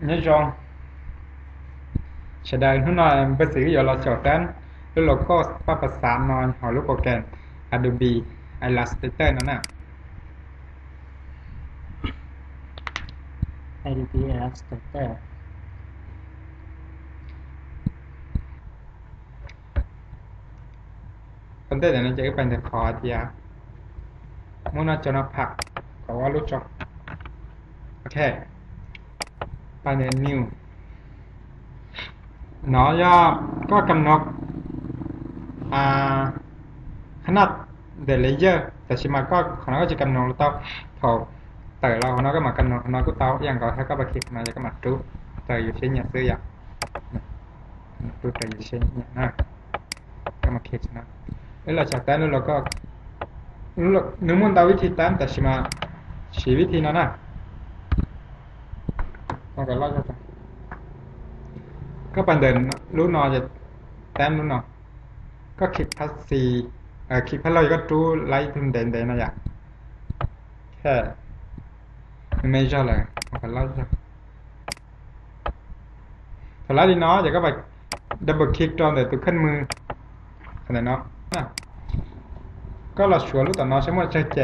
Nhớ rồi. Sẽ đợi lúc nào em bác sĩ dò lo sổ tán, lúc lô cốt bắt bắt sám nói họ lúc có kèm Adobe Illustrator nó nè. Adobe Illustrator. Vấn đề này nó sẽ phải được khó thì à. Muốn nó cho nó phạt có lúc cho. Ok. Phải để new. Nó do có ກຳນົດ ອ່າ ຂະໜາດ the layer ແຕ່ຊິມາກໍ ຂອງເຮົາກໍຈະກຳນົດຕໍ່ເທົ່າ ເຕີລາວ ຂອງເຮົາກໍມາກຳນົດ ຂອງເຮົາກໍເຕົາ ຢ່າງກໍເຮົາກໍມາຄລິກມາ ແລ້ວກໍມາຕູເຕີຢູ່ເຊັ່ນນີ້ ຊື້ຢ່າງ ຕູເຕີຢູ່ເຊັ່ນນີ້ນະ ກໍມາຄລິກນະ ເອີ ແລ້ວຈາກນັ້ນເຮົາກໍ ໜຶ່ງໝູນຕາມວິທີຕາມ ແຕ່ຊິມາ ສີ່ວິທີນັ້ນນະ ມັນກໍລອດ ກໍປານເດີນ ລູກນ້ອງຈະແຕ້ມລູກນ້ອງ ກໍຄລິກພາສີ ເອີ ຄລິກພາສີ ແລ້ວກໍຕູໄລ່ທຶນແດງໆ ນັ້ນຢ່າ ແຄ່ ເມເຈີ ເລີຍ ມັນກໍລອດ ເທົ່ານັ້ນເນາະ ແລ້ວກໍໄປດັບເບິນຄລິກຕອນເດີນຕູເຄື່ອນມື ອັນນັ້ນເນາະ ນະ ກໍລອດຊົວລູກຕາເນາະ ໃຊ້ໝົດໃຊ້ແຈ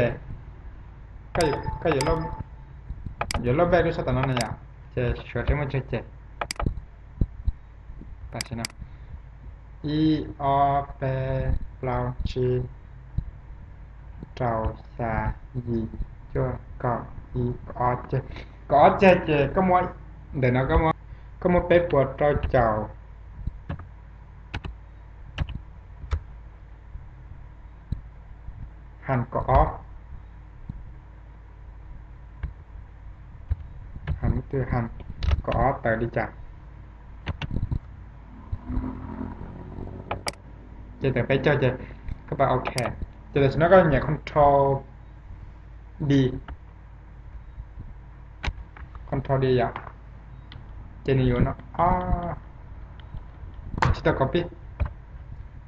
ກໍ ກໍຢ່າລົບ ຢ່າລົບແບກດ້ວຍຊະຕາເນາະ ນະຢ່າ ແຈຊົວໃຊ້ໝົດໃຊ້ແຈ ປາຊະນະ ອີ ອໍ ແປ ເປົາ ຈີ ເຕົາ ຊາ ຢີ ຈົວ ກໍ ອີ ກໍ ເຈ ກໍ ເຈ ເຈ ກໍມົວ ເດີນເນາະ ກໍມົວ ກໍມົວເປັດປົວເຕົາ ເຈົ້າ ຫັນກໍ ອໍ ຫັນ ຄືຫັນກໍ ອໍ ເຕີດີຈ້າ ເຈ ແຕ່ໄປເຈົ້າ ເຈ ກໍໄປເອົາແຂນ ເຈ ແລ້ວສະນັ້ນກໍຫຍັງ ຄອນໂທຣລ ດີ ຄອນໂທຣລດີ ຢ່າ ເຈນີ້ຢູ່ເນາະ ອໍ ຊິຕ້ອງກັອບປີ້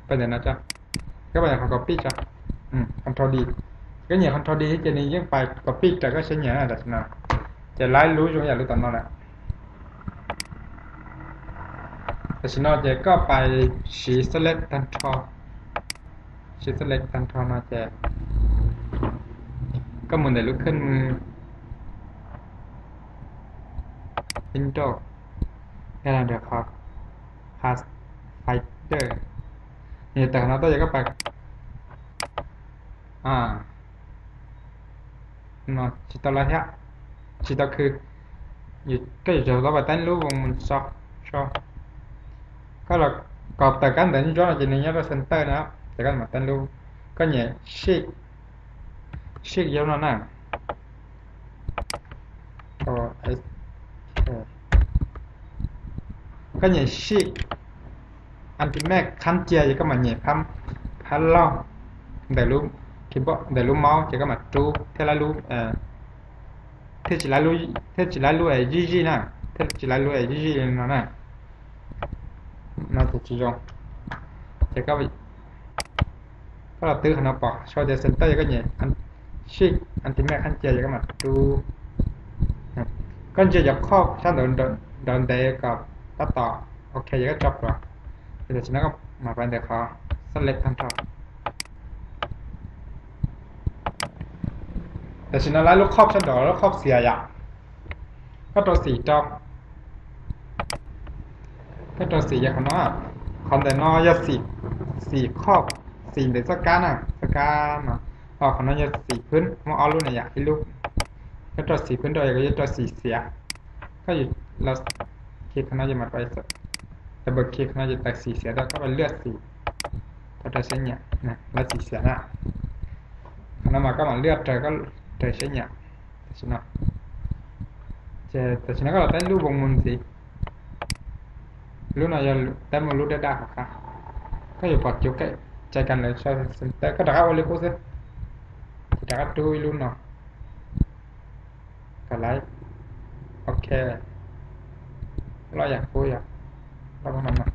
ໄປເດີນນະຈ້າ ກໍໄປຂອງກັອບປີ້ຈ້າ ອືມ ຄອນໂທຣລດີ ກໍຫຍັງ ຄອນໂທຣລດີ ເຈນີ້ຍັງໄປກັອບປີ້ ແຕ່ກໍໃຊ້ຫຍັງ ແຕ່ສະນັ້ນ ຈະໄລ່ລູກ ຢາກລູກຕາເນາະ ແຫຼະ ແຕ່ສະນັ້ນ ເຈກໍໄປ ຊີເຊັນເລັກທັນໂທ ຊີເຊັນເລັກທັນໂທ ເນາະ ເຈ ກໍໝູນໄດ້ລູກເຄື່ອນມື ວິນໂດ ແລ້ວເດີ ພາສໄຟເດີ ນີ້ ແຕ່ຂະໜາດໂຕ ເຈກໍໄປ ອ່າ ເນາະ ຊິຕະລະຫະ ຊິຕະຄື ຢູ່ ກໍຢູ່ຈະລະໄປແຕະຮູບວົງໝູນຊອກ ຊອກ ກໍລະກອບແຕ່ກັນແຕ່ນີ້ ຈອນຈະນີ້ຍາວເຊັນເຕີນະ ແຕ່ກັນມາແຕະຮູບ ກໍແຫຍ່ຊີກ ຊີກຍາວນະນະ ໂອເອ ກໍແຫຍ່ຊີກ ອັນຕິແມັກຄັນເຈຍ ກໍມາແຫຍ່ພຳ ພາລອງ ໄດ້ຮູບຄີບອດ ໄດ້ຮູບເມົາສ໌ ເຈກໍມາຕູເທລາລູ ເອີ ເທຊິລາລູ ເທຊິລາລູ ເອ ຈີຈີ ນະ ເທຊິລາລູ ເອ ຈີຈີ ນະນະ ນະ ເຈຈິຍົງ ເຈກໍ ກໍລະຕື້ຂະໜາດປອກ ຊອຍເດເຊັນເຕີ ກໍແຫຍ່ອັນ ຊີກ ອັນຕິແມັກຄັນເຈຍ ເຈກໍມາຕູ ຄັນເຈຍຢາກຂອບຊັ້ນ ດອນ ດອນ ດອນເດ ກໍຕັດຕໍ່ ໂອເຄ ເຈກໍຈົບລະ ແຕ່ສະນັ້ນກໍມາໄປເດີ ຂໍເຊັນເລັກທັນໂທ ແຕ່ສະນັ້ນລະ ລູກຂອບຊັ້ນດອນ ລູກຂອບເສຍຢາ ກໍຕົວສີຕົກ ກໍຕົວສີຢາຂະໜອດ ຄອນເດີນນໍຢາສີ ສີຂອບ ສີເດສະການນະ ສະການເນາະ ອອກຂະໜອດຢາສີພື້ນ ມາອອກລູກນະຢາອີລູກ ກໍຕົວສີພື້ນ ຕົວຢາກໍຕົວສີເສຍ ກໍຢູ່ລະ ຄລິກຂະໜອດຢາມາໄປ ດັບເບິນຄລິກຂະໜອດຢາໄປສີເສຍ ແລ້ວກໍໄປເລືອກສີ ກໍຕົວເຊຍນະ ລະສີເສຍນະ ຂະໜອດມາກໍມາເລືອກ ຕົວກໍຕົວເຊຍນະ ແຕ່ຊິເນາະ ແຕ່ຊິເນາະ ກໍລະແຕະຮູບວົງໝູນຊິ ລູກນ້ອຍ ແຕະມາລູກໄດ້ດາກ ກໍຢູ່ປາກຈຸກໃກ້ໃຈກັນເລີຍ ເຊັນເຕີ ກໍດາກໂອລິໂກຊິ ດາກຕູອີລູກນ້ອຍ ກໍໄລ່ ໂອເຄ ລະຢາກຄຸຍ ລະປະມານນັ້ນ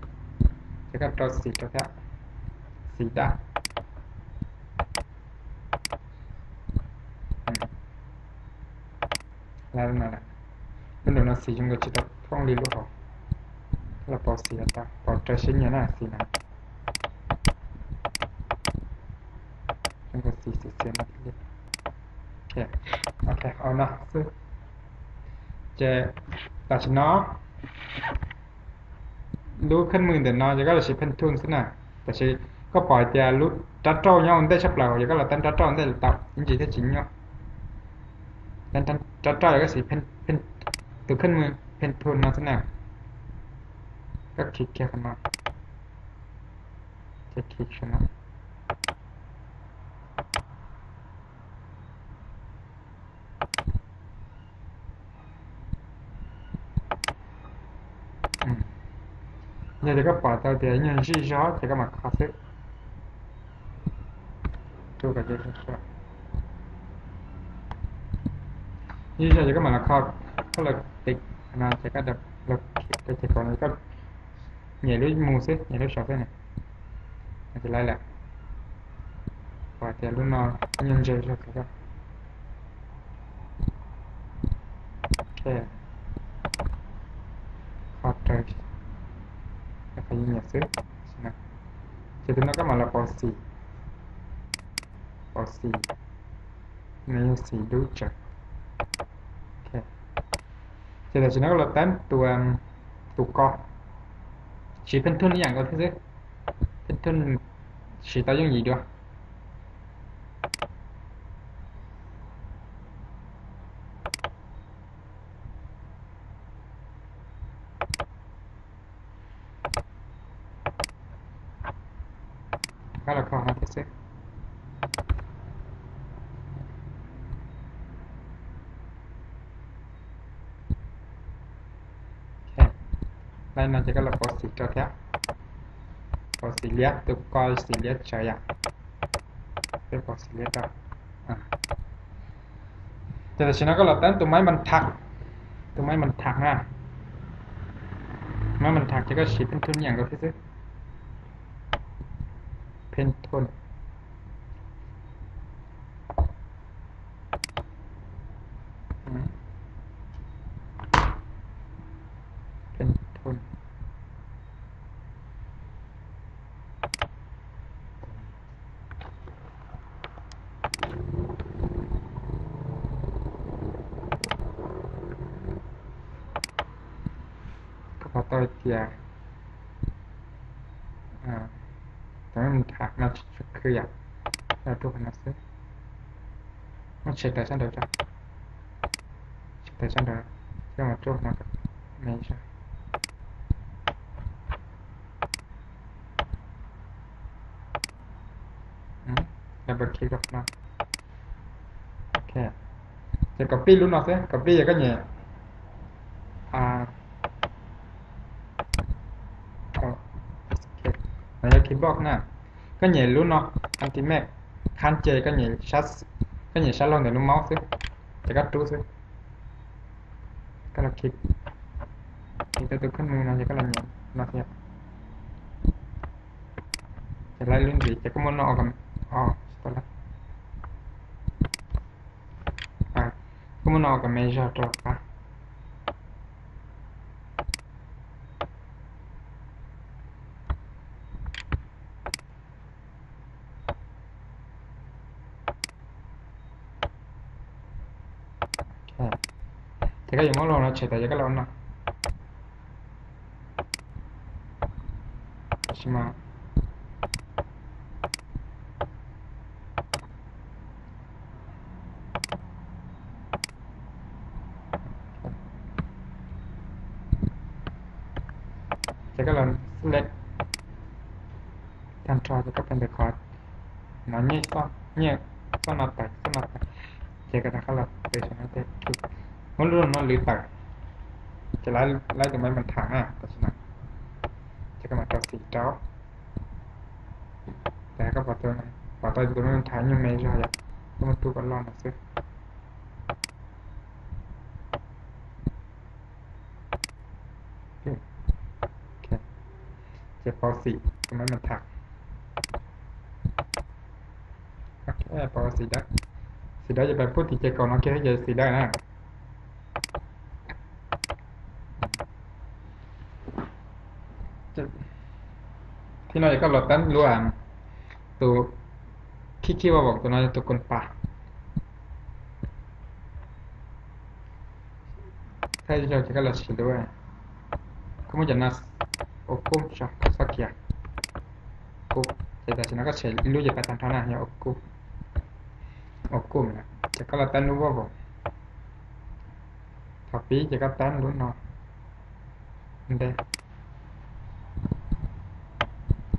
ຈະກັບຕົວສີຕົວແທ້ະ ສີດາ ອືມ ລະນັ້ນແຫຼະ Bên đầu nó xì chúng ta chỉ tập không đi lút hả. Là bỏ xì là ta, bỏ trái xí nhớ là xì này. Chúng ta xì xì xì nó đi. Ok. Ok, ເອົາເນາະ ເຈົ້າ ແຕ່ຊິເນາະ ລູກຂຶ້ນມືເດີເນາະ ຈະກໍຊິເພັນທູນຊິນະ ແຕ່ຊິກໍປ່ອຍແຕ່ລູກຕັດໂຕຍ້ອນໄດ້ຊັບເຫຼົ່າ ຈະກໍລະຕັນຕັດໂຕໄດ້ຕັບ ຈິງໆ ແທ້ຈິງເນາະ ຕັນຕັນຕັດໂຕກໍຊິເພັນເພັນຕູຂຶ້ນມືເພັນທູນເນາະຊິນະ ກໍຄລິກແຄ່ຂ້າງນອກ ຈະຄລິກຊະນະ. ອືມ ແລ້ວກໍປາດຕາເຕຍຍັງຊິຊອດ ແລ້ວກໍມາຄາເຊ ໂຕກໍຈະຊອດ ນີ້ຈະກໍມາລະຄອບ ກໍລະຕິກນະ ແລ້ວກໍດັບ ແລ້ວຄລິກໄປທີ່ກ່ອນ ແລ້ວກໍ ແຫຍ່ລູກໝູຊິ ແຫຍ່ລູກສອງເທື່ອນີ້ ມັນຈະໄລ່ແຫຼະ ວ່າແຕ່ລຸ້ນນ້ອງຍັງເຈີຢູ່ ໂອເຄ ຂອບໃຈ ແລ້ວກໍແຫຍ່ຊິນະ ຈະເປັນນອກກໍມາລະປອສີ່ ປອສີ່ ໃນສີ່ດູຈັກ ໂອເຄ ຈະໄດ້ຊິນະກໍລະແຕນຕົວ ຕົວກໍ ຊິເປັນທຶນອີ່ຫຍັງກໍຄື ເປັນທຶນ ຊິຕາຍົງອີກດ້ວຍ ກໍລະເຂົ້າມາທີ່ເຊັດ ໂອເຄ ໄດ້ນອນຈາກກໍລະປອສີ່ກໍແທ້ ປອສີ່ລຽບ ຕຸກກອຍສີ່ລຽບ ໃຊ່ອະ ເປັນປອສີ່ລຽບ ອາ ແຕ່ລະຊິນະກໍລະແຕນຕົວໄມ້ບັນທັກ ຕົວໄມ້ບັນທັກນະ ໄມ້ບັນທັກຈະກໍຊິເປັນທຶນຫຍັງກໍຄື ເປັນທຶນ ອືມ ເປັນທຶນ ກໍພໍຕໍ່ເຈຍ ອາ ແຕ່ມັນຖາກມາຄືຢາກ ແລ້ວທຸກຄົນນະ ມັນເຊັດໄດ້ຊັ້ນໃດຈ້ະ ເຊັດໄດ້ຊັ້ນໃດ ເຈົ້າມາໂຈກມາກັບແມ່ນຊະ ອືມ ດັບເບິນຄລິກອອກນອກ ໂອເຄ ຈະກັອບປີ້ລຸ້ນອອກເສຍ ກັອບປີ້ແລ້ວກໍແຫຍ່ ອາ ໂອເຄ ແລ້ວຄລິກບອກນະ ກໍແຫຍ່ລຸ້ນອອກ ອັນຕິແມັກ ຄັນເຈ ກໍແຫຍ່ຊັດ ກໍແຫຍ່ຊັດລົງໃນລູກເມົາສ໌ ຈະກັບຕູ້ ກໍລະຄລິກ ຄລິກຕົວຂຶ້ນມືນະ ຈະກໍລະແຫຍ່ນະ ຈະໄລ່ລຸ້ນດີ ຈະກໍໝູນອອກກັບ ອອກ ອາ ກໍໝູນອອກກັບເມເຈີຕໍ່ໄປ ໂອເຄ ແຕ່ກໍຍັງບໍ່ລົງນະ ເຊັດໄດ້ກໍລະນະ ຊິມາ ແລ້ວກໍເລືອກ Ctrl ແລ້ວກໍເປັນ Record ນະ ແຍກຊ້ອນ ແຍກຊ້ອນອອກໄປ ຊ້ອນອອກໄປ ແລ້ວກໍ Ctrl ໄປ Ctrl ໄປ ມັນຫຼຸດ ມັນຫຼຸດໄປ ຈະໄລ່ ໄລ່ຕົວໄມ້ບັນທັກນະ ເພາະສະນັ້ນ ຈະກໍມາຕໍ່ສີ່ຕໍ່ ແລ້ວກໍພໍຕົວ ພໍຕົວຕົວໄມ້ບັນທັກຍັງແມ່ນຢູ່ ກໍມາຕູກັນລອງນະ ໂອເຄ ໂອເຄ ເຈັດປສີ່ ຕົວໄມ້ບັນທັກ ໂອເຄ ປສີ່ໄດ້ ສີ່ໄດ້ ຈະໄປພູດທີ່ເຈັດກ່ອນ ໂອເຄ ຈະສີ່ໄດ້ນະ. ທີ່ນ້ອງຈະກະລໍຕັນ ຫຼືວ່າໂຕ ຄິດ ຄິດວ່າບອກໂຕນັ້ນ ໂຕຄົນປ່າ ໃຊ້ເຈົ້າຈະກະລໍຊິດ້ວຍ Como llamas? Oku, sa, sakia. Oku, ya está, sino que se luye para tanto nada, ya oku. Oku, mira, ya que la tan luego. Tapi ya que tan luego. ເດ້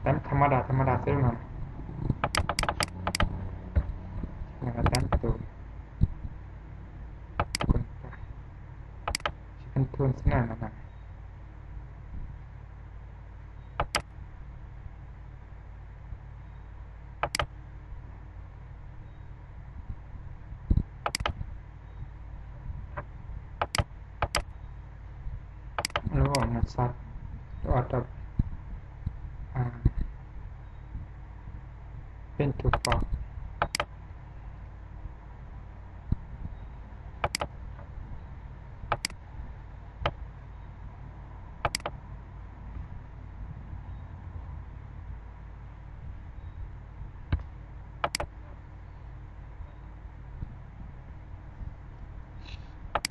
ຕັນທຳມະດາ ທຳມະດາເຊິ່ງນັ້ນ ແລ້ວກໍຕັນໂຕ ຊິເປັນໂທນສະໜ້ານັ້ນນະ. ລະຫວ່າງນັກສັດ What a, ອາ ເປັນ two four.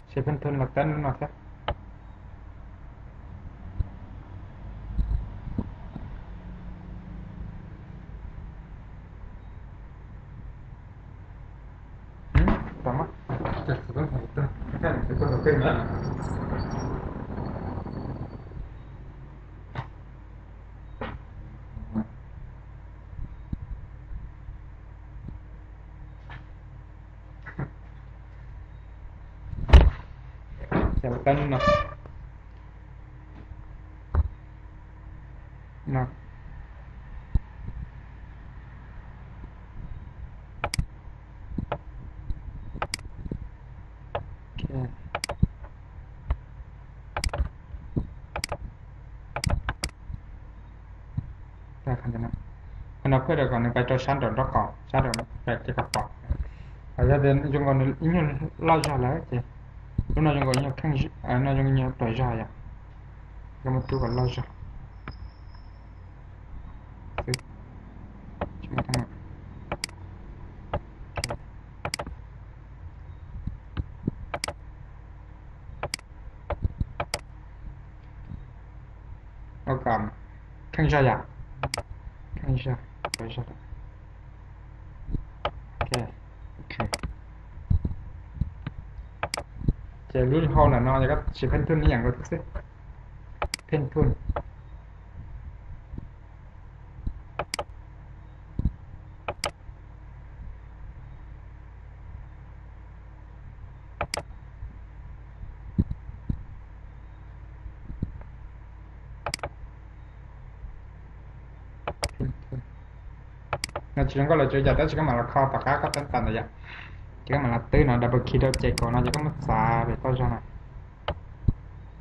ເຊເພິນເທິນລະກັນເນາະ. Dah kan kena. Kenapa dah kau ni baca sandal dah kau? Sandal baca apa? Ada dan jengkau ni ini lazah lah je. Lu nak jengkau ni kan, nak jengkau ni apa lazah ya? Kamu tu kan lazah. Cuma tengok. Welcome. 看一下呀。看一下，等一下。OK。OK。 ຈະລຸ້ນເຮົານະເນາະ ແລ້ວກໍຊິເພັນທຶນອີ່ຫຍັງກໍຊິເພັນທຶນ. ນະ ຈະນັ້ນກໍເລີຍຈະຢາກໄດ້ຊິກະມາລະຄອຕາກາກໍຕັນຕັນນະຢາ ຈະກະມາລະຕື່ນນະ ດັບເບິນຄີໂດເຈໂກນະ ຈະກະມາຊາເວໂຕຈະນະ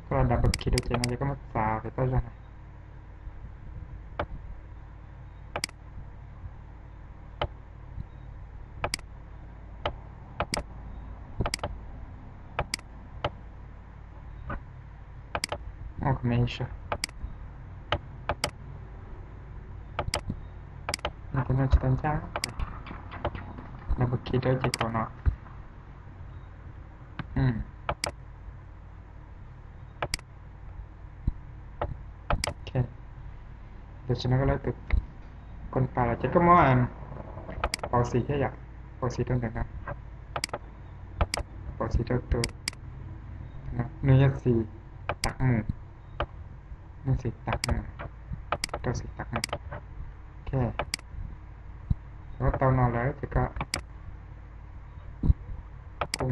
ກໍດັບເບິນຄີໂດເຈນະ ຈະກະມາຊາເວໂຕຈະນະ. ອອກເມຊ ມັນກໍໜ້າຈະຕັ້ງຈາກ ແລ້ວບໍ່ຄິດໄດ້ຈິກເນາະ ອືມ. ໂອເຄ ເດີ ສະນັ້ນກໍເລີຍໄປຄົ້ນຄວ້າ ແລ້ວຈະກໍມາ ອັນ ເປົາສີໃຫ້ຢາກ ເປົາສີຕົວນັ້ນນະ ເປົາສີຕົວ ຕົວ ນະ ໜຶ່ງ ສີ່ ຕັກໝູ່ ໜຶ່ງ ສີ່ ຕັກໝູ່ ຕົວ ສີ່ ຕັກໝູ່ ໂອເຄ ແລ້ວກໍເຕົານອນແລ້ວ ຈະກໍ ກຸ້ງ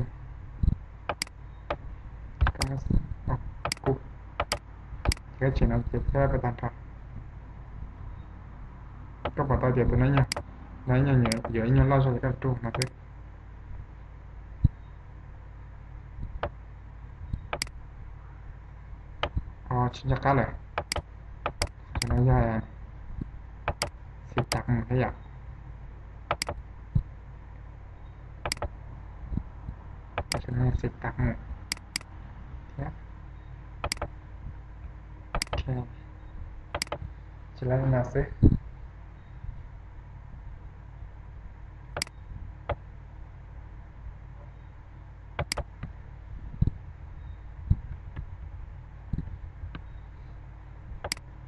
Guys, oh, cool. Kaya channel kita bertanda. Ka bata dia tu nanya. Nanya nya, ya nya la sa ka tu na te. Oh, chinja kale. Nanya. ສິບຕັກໝູ່ໃຫ້ຢາກ ເພາະສະນັ້ນສິບຕັກໝູ່ ໂອເຄ ໂອເຄ Select ໜ້າຊື່.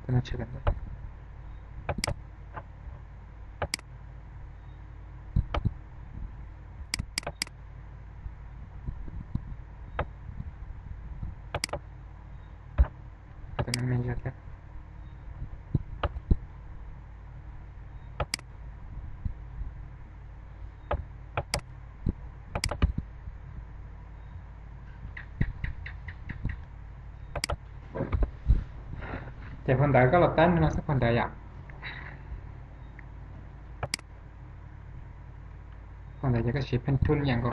ຕົວນັ້ນຊື່ແບບໃດ? ຕົວນັ້ນແມ່ນຢູ່ແທ້. ແຕ່ຄົນໃດກໍລະແຕ່ນເນາະ ຄົນໃດອະ ຄົນໃດຈະກະຊິເປັນທຶນຫຍັງກໍ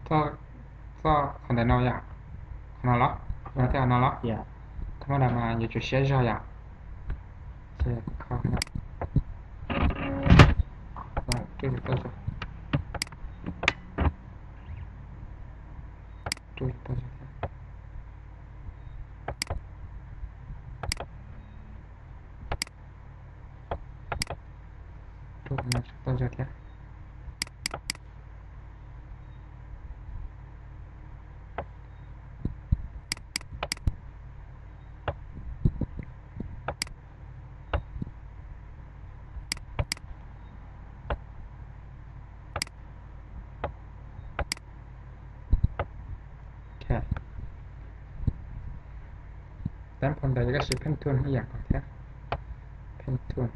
ກໍ ກໍຄົນໃດເນາະ ຢາກ ເນາະ ເນາະ ທຳມະດາມາຢູ່ຈຸດເຊຍ ຢາກ ແທ້ ແຕ່ຄົນໃດກໍຊິເປັນທຶນອີ່ຫຍັງກໍແທ້ ເປັນທຶນ.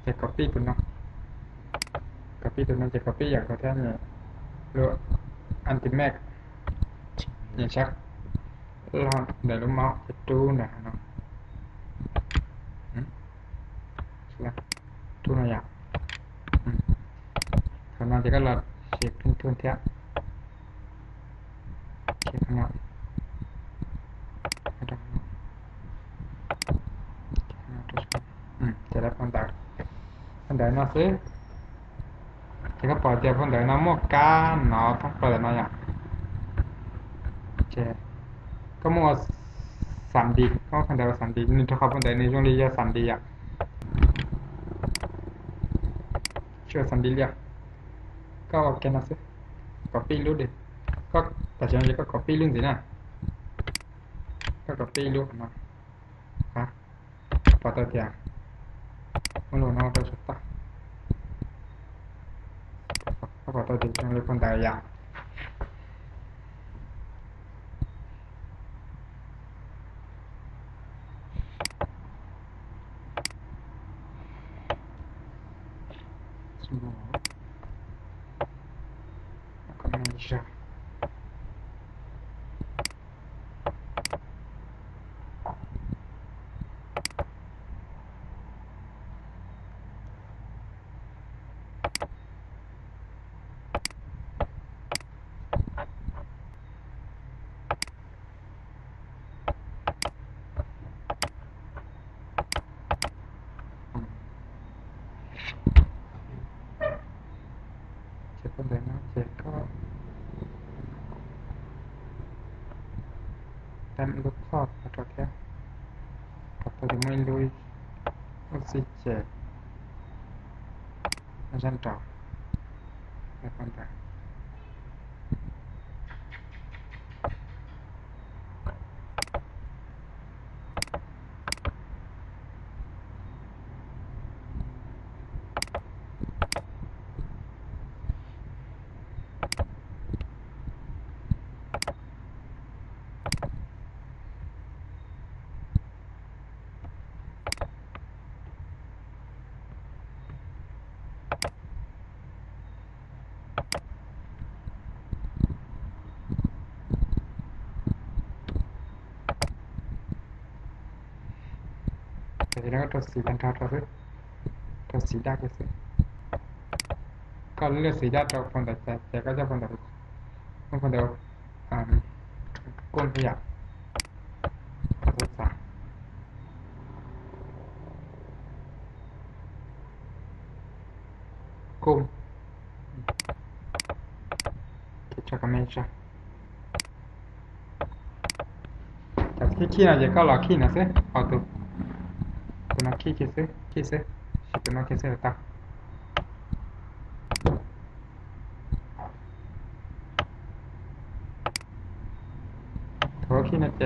ຈະກັອບປີ້ພຸ້ນເນາະ ກັອບປີ້ຕົວນັ້ນ ຈະກັອບປີ້ຫຍັງກໍແທ້ນີ້ ຫຼື ອັນຕິແມັກ ຫຍັງຊັກ ລອງໄດ້ລົງເມົາສ໌ຈະຕູ້ນະເນາະ ຕູ້ນະຢາ ອືມ ເທົ່ານັ້ນຈະກໍລອດເຊັກເປັນທຶນແທ້. ອືມ ຈະໄດ້ປານໃດ ປານໃດເນາະ ຊື່ ຈະກະເປົາເຈັບປານໃດເນາະ ໝວກການເນາະ ຕ້ອງເປີດເນາະ ຢາ ໂອເຄ ກໍໝວກສາມດີ ກໍປານໃດວ່າສາມດີ ນີ້ເທົ່າກັບປານໃດ ນີ້ຊ່ວງນີ້ຢາສາມດີ ຢາ ຊ່ວຍສາມດີ ຢາ ກໍໂອເຄເນາະ ຊື້ ກັອບປີ້ລຸດເດ ກໍ ຕາເຈັບກໍກັອບປີ້ລຸດຊີ້ນະ ກໍກັອບປີ້ລຸດເນາະ ຮະ ປາຕາເຕຍ ໂອໂລນາໂຕສະຕາ ປາຕາເຕຍ ຈັງເລີຍຄົນໃດຢາ ສະໝອງ ແລ້ວກໍເມເຈີ. ເຈັບປານໃດເນາະ ເຈັບກໍ ແຕ້ມລູກຄອດ ຂອໂທດແທ້ ຂອໂທດ ຍັງບໍ່ລຸຍ ອອກຊີເຈັນ ອາຈານຕອບ ແລ້ວກໍໄດ້. ແຕ່ທີ່ນັ້ນກໍຕົວສີບັນທອດກໍຄື ຕົວສີດຳກໍຄື ກໍເລືອກສີດຳຕົວຄົນໃດ ແຕ່ກໍຈະຄົນໃດ ຄົນໃດ ອ່າ ກົ້ນຂະຫຍັບ. Boom. Capture ກໍແມ່ນຊະ ຈັບທີ່ຄີເນາະ ເຈົ້າກໍລໍຄີເນາະເຊ ເອົາໂຕ ໂຕນັ້ນຄີ ຄີເຊ ຄີເຊ ຊິໂຕນັ້ນຄີເຊ ຕາ ໂທ ຄີເນາະ ແຈ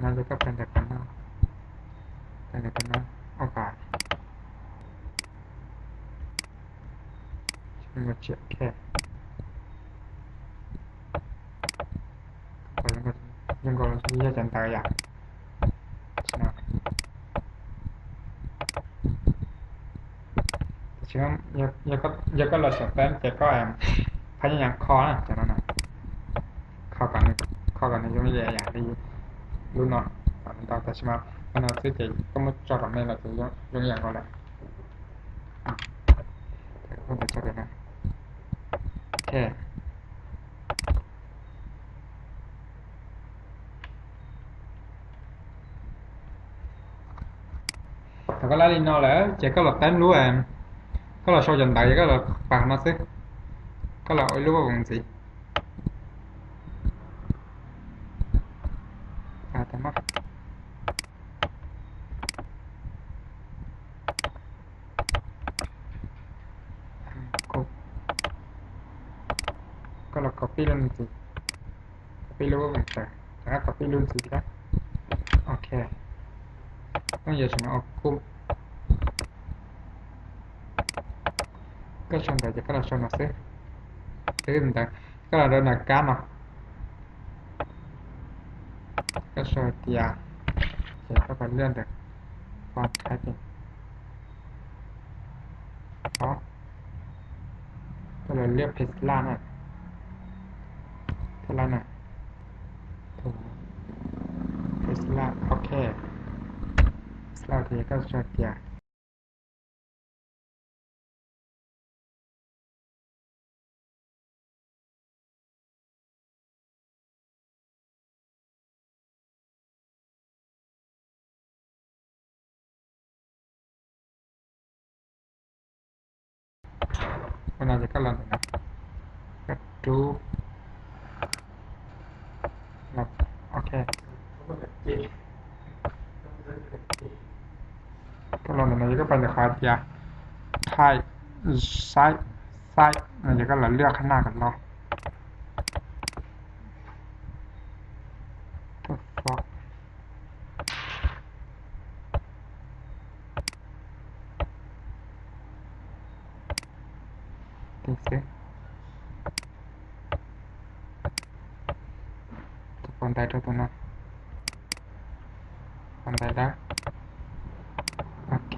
ນາຈະກັບໄປແຕ່ກ່ອນເນາະ ໄປແຕ່ກ່ອນເນາະ ໂອກາດ ເປັນວ່າເຈັບແຂ້ ຍັງກໍ ຍັງກໍເຮັດຈັນຕາຢາກ ເຊື່ອ ຢາກ ຢາກກໍ ຢາກກໍລອດສະແຕມ ແຕ່ກໍ ພະຍາຍາມຂໍນະ ຈັ່ງນັ້ນນະ ຂໍກັນ ຂໍກັນໃນຍົງແຍ່ຢ່າງທີ່ ລຸ້ນເນາະ ຕອນນີ້ຕ້ອງຕັດສະມາ ມັນເອົາຊື່ເຈ ກໍມາຈອກກັບແມ່ນລະ ຍົງ ຍົງຢ່າງກໍລະ ເພິ່ນຈະເຮັດນະ ໂອເຄ. ແລ້ວກໍລາລີນອລແລ້ວ ເຈກໍລະແຕ້ມຮູ້ແອມ ກໍລະຊອກຈັນໄດ ກໍລະປາກມາຊິ ກໍລະໂອ້ຍຮູ້ວ່າເບິ່ງຊິ ອາ ແຕ່ມາ ກໍລະກັອບປີ້ລົງຊິ ກັອບປີ້ລົງ ແລ້ວກໍກັອບປີ້ລົງຊິ ໂອເຄ ຕ້ອງເຍາະຊະນະ ອອກກຸ່ມ ກໍຊອນໄດ້ ຈະກໍລະຊອນມາເຊ ຕື່ມໄດ້ ກໍລະໂດນອາການເນາະ ກໍຊອນເຕຍ ເຊ ກໍໄປເລື່ອນເດີ ຟອນໄທປິງ ເນາະ ກໍເລືອກເພສລານະ ເພສລານະ ເພສລາ ໂອເຄ ເພສລາ ໂອເຄ ກໍຊອນເຕຍ ມັນອາດຈະກະລັນນະ ກະດູ ໂອເຄ ກະລັນນະ ກະໄປເລີຍ ຂວາເຕຍ ໄທ ຊ້າຍ ຊ້າຍ ແລ້ວກະເລືອກຂ້າງໜ້າກັນເນາະ The fuck ຕິດເຊ ທຸກຄົນໄດ້ທຸກຄົນເນາະ ຄົນໄດ້ລະ ໂອເຄ.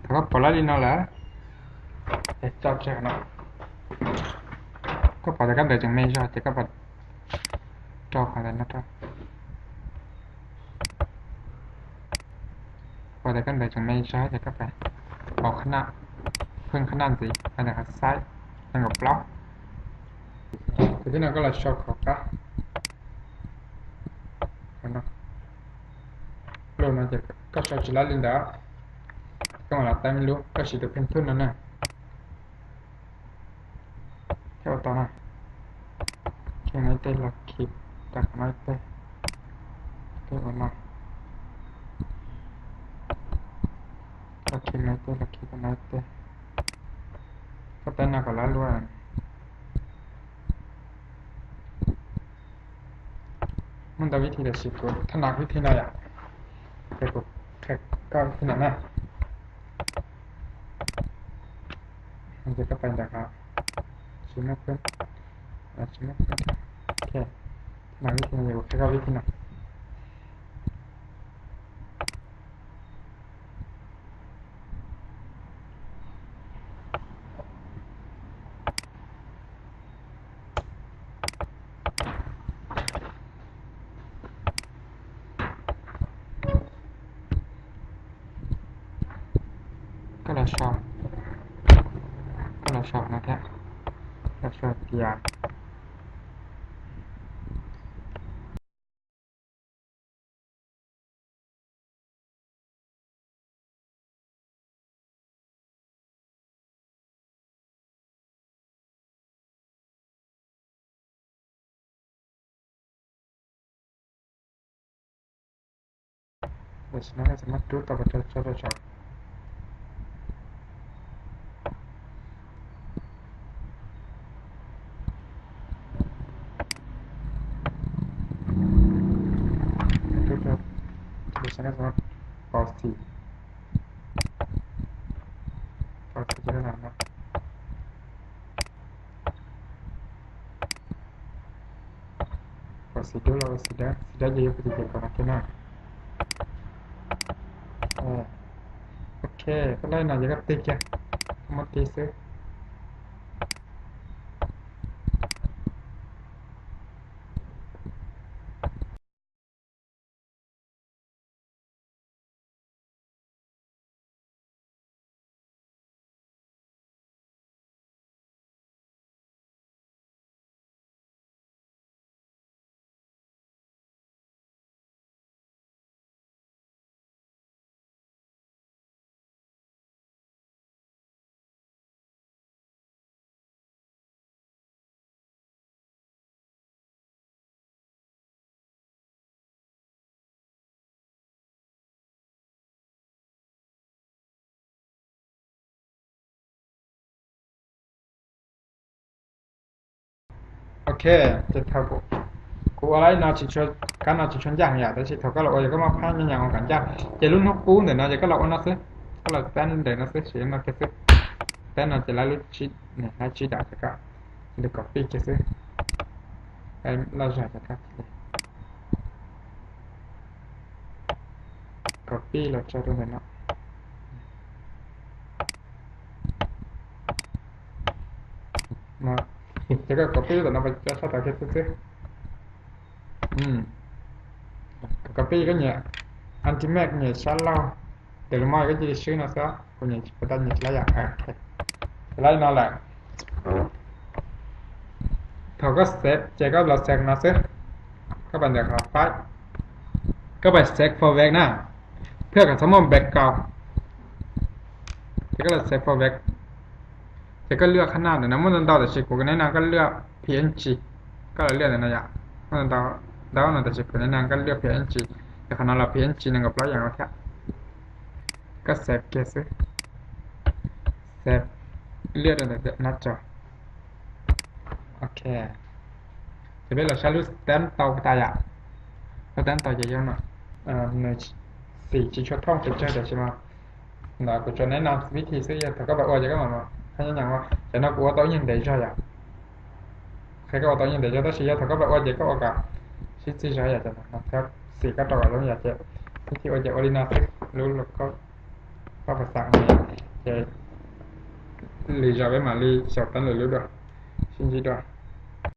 ແລ້ວກໍປະລະລິນເອົາແຫຼະ ເຮັດຈອບເຊັກເນາະ ກໍປະແຕ່ກັນເດີຈຶ່ງແມ່ນຊະ ແຕ່ກໍປະ ຈອບກັນເດີນະ ປະແຕ່ກັນເດີຈຶ່ງແມ່ນຊະ ແຕ່ກໍໄປ ອອກຂະໜາດ ເພີ່ມຂະໜາດຊິ ອັນນັ້ນກໍຊ້າຍ ແລ້ວກໍບລັອກ ຄືທີ່ນັ້ນກໍລະຊອກເຂົ້າກະ ເນາະ ໂລມາຈາກກໍຊອກຊິລາລິນດາ ກໍມາລາແຕ້ມໄປລູກ ກໍຊິໄດ້ເປັນທຶນນັ້ນນະ ແຖວຕໍ່ມາ ເຄໄນເຕ ລັກຄີ ດັກໄນເຕ ເຕອອນມາ ລັກຄີໄນເຕ ລັກຄີໄນເຕ ກໍແຕ່ນາກໍລາລວຍ ມັນຕ້ອງວິທີໃດຊິກູ ຖະໜັດວິທີໃດອະ? ແຕ່ກູແຄ່ເຂົ້າວິທີນັ້ນນະ ມັນຈະເຂົ້າໄປແລ້ວກໍຊິມາເພິ່ນ ຊິມາເພິ່ນ ໂອເຄ ຖະໜັດວິທີໃດ ແຄ່ເຂົ້າວິທີນັ້ນ. ກໍລະຊອບ ກໍລະຊອບນະແທ້ ກໍລະຊອບເກຍ. ຂໍສີດູລະ ສີແດງ ສີແດງເຢີະໆ ປະຕິເກດກ່ອນນະເກນະ. ໂອເຄ ກໍໄດ້ນະ ຢ່າກັບຕິກແກ ໝົດຕິຊຶ. ໂອເຄ ຈະເທົ່າ ກູ ກູອາໄລນະຊິຊວນ ກັນນະຊິຊວນຢ່າງຢາ ແຕ່ຊິເທົ່າກັນລະໂອຍ ກໍມາພາຍາຍາມອອກກັນຈາກ ຈະລຸນຫົກປູນເດີນະ ຈະກໍລະໂອນະຊຶ ກໍລະແຕນເດີນະຊຶ ຊິນະເກຊຶ ແຕນນະຈະລາລຸຊິ ນີ້ ລາຊິດາຈະກະ ຊິໄດ້ກັອບປີ້ເກຊຶ ແລ້ວລາຈະກະ ກັອບປີ້ລາຈະໂດນເນາະ. ມາ ຈະກໍກັອບປີ້ຕົວນັ້ນໄປ ຈະຊອດຕາເກັດຊື່ໆ ອືມ ກັອບປີ້ກໍເນຍ ອັນທີ່ແມັກເນຍ ຊາລາວ ເດລະມອຍກໍຈະໄດ້ຊື່ນະຊະ ຄົນເນຍ ປະຕັນເນຍ ລະຍະ ໂອເຄ ລະຍະນັ້ນແຫຼະ. ເຂົາກໍເຊບ ເຈກໍລະເຊບນະຊຶ ກໍບັນດາຂອງໄຟລ໌ ກໍໄປເຊັກຟອເວັກນະ ເພື່ອກັນສະໝອງແບັກກາວ ເຈກໍລະເຊັກຟອເວັກ ເຈກໍເລືອກຂະໜາດນະ ມັນຕ້ອງເດົາແຕ່ຊິກູກັນໃນນັ້ນ ກໍເລືອກພີເອັນຈີ ກໍເລືອກນັ້ນນະຍະ ມັນຕ້ອງເດົານະ ແຕ່ຊິກູໃນນັ້ນ ກໍເລືອກພີເອັນຈີ ແຕ່ຂະໜາດລະພີເອັນຈີ ນັ້ນກໍປະຢັດຫຍັງແທ້ ກໍເຊບເກຊ ເຊບ ເລືອກໜ້າຈໍ ໂອເຄ ຈະເປັນລະຊາລຸສແຕນເຕົາກະຕາຍະ ສະແຕນເຕົາຈະຍອມເນາະ ເອີ ໜ່ວຍສີ່ຊິຊົດທ້ອງເປັນເຈົ້າ ດຽວຊິມາ ລະກູຈະແນະນຳວິທີຊື້ຢາ ຖ້າກໍບາອວດຢາກະມາ ພະຍາຍາມວ່າ ຈະນອກອວດເຕົາຍັງໄດ້ຈອຍາ ໃຄກໍເຕົາຍັງໄດ້ຈອຍ ຕາຊິຢາ ຖ້າກໍບາອວດຢາກະອອກກະ ຊິຊິຈອຍາຈະນະ ແຖບສີ່ກໍຕອກລົງຢາເຈ ວິທີອວດຢາກອອລິນາຊິ ຮູ້ລະກໍ ພາສາອັງກິດ ເຈ ລີຈອຍເວມາລີ ຊອບຕັນເລີຍ ຮູ້ດວ ຊິຈິດວ